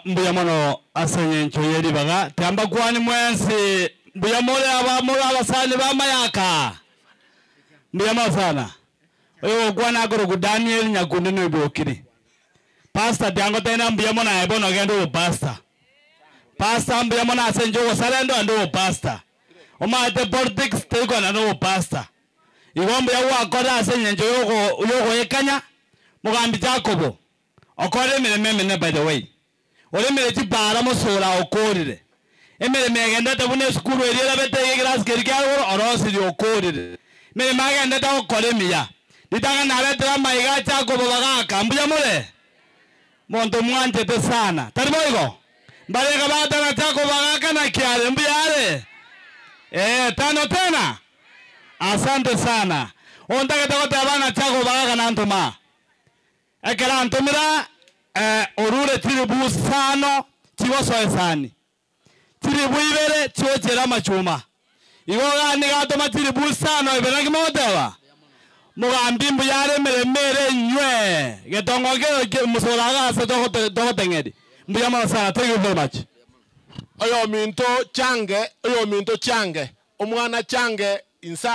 Mbuya mono ase engencho ye ribaga. Tiga mbakwanie mwensi, mbuya more aba more abasani ba mayaka? Mbuya mono sana. Oyogokwana akorokwa Daniel Nyakundi Noibokiri. Pastor tiga ngotebie mbuya mono aye bono ogende obopastor. Pastor mbuya mono ase enchera ogosarenda ogende obopastor. Omanyete politics terikogenda na obopastor. Igo mbuya gwakora ase engencho yogoekanya Mogambi Jakobo. Okorire emeremo emenene by the way. Oremire chipaara mosura okorire. Emeremo egendete buna esukuru eria erabete iga ekerasi keria kia igoro orosirie okorire. Emeremo agendete gokora emiya. Ritang'ani naretire amaiga ache akobabagaka mbuya more? Monto mwanchete sana. Tari boigo? Mbarenge batanacha kobagaka naki are? Mbuya are? Ee, tano tena? Asante sana. Ontagete goteba ng'a chakobagaka nantoma. Ekero antomire, orure chilifu isano chigosoa esani, chilifu ibere chiochiere amachuma. Igo gani gatoma chilifu isano ibere naki mogoteba? Mogambi mbuya are emeremo ere enywe, getongo nkero mosoro iga ase togoteng'eria. Mbuya mono sana, thank you very much. Oyominto change, oyominto change, omwana change insa.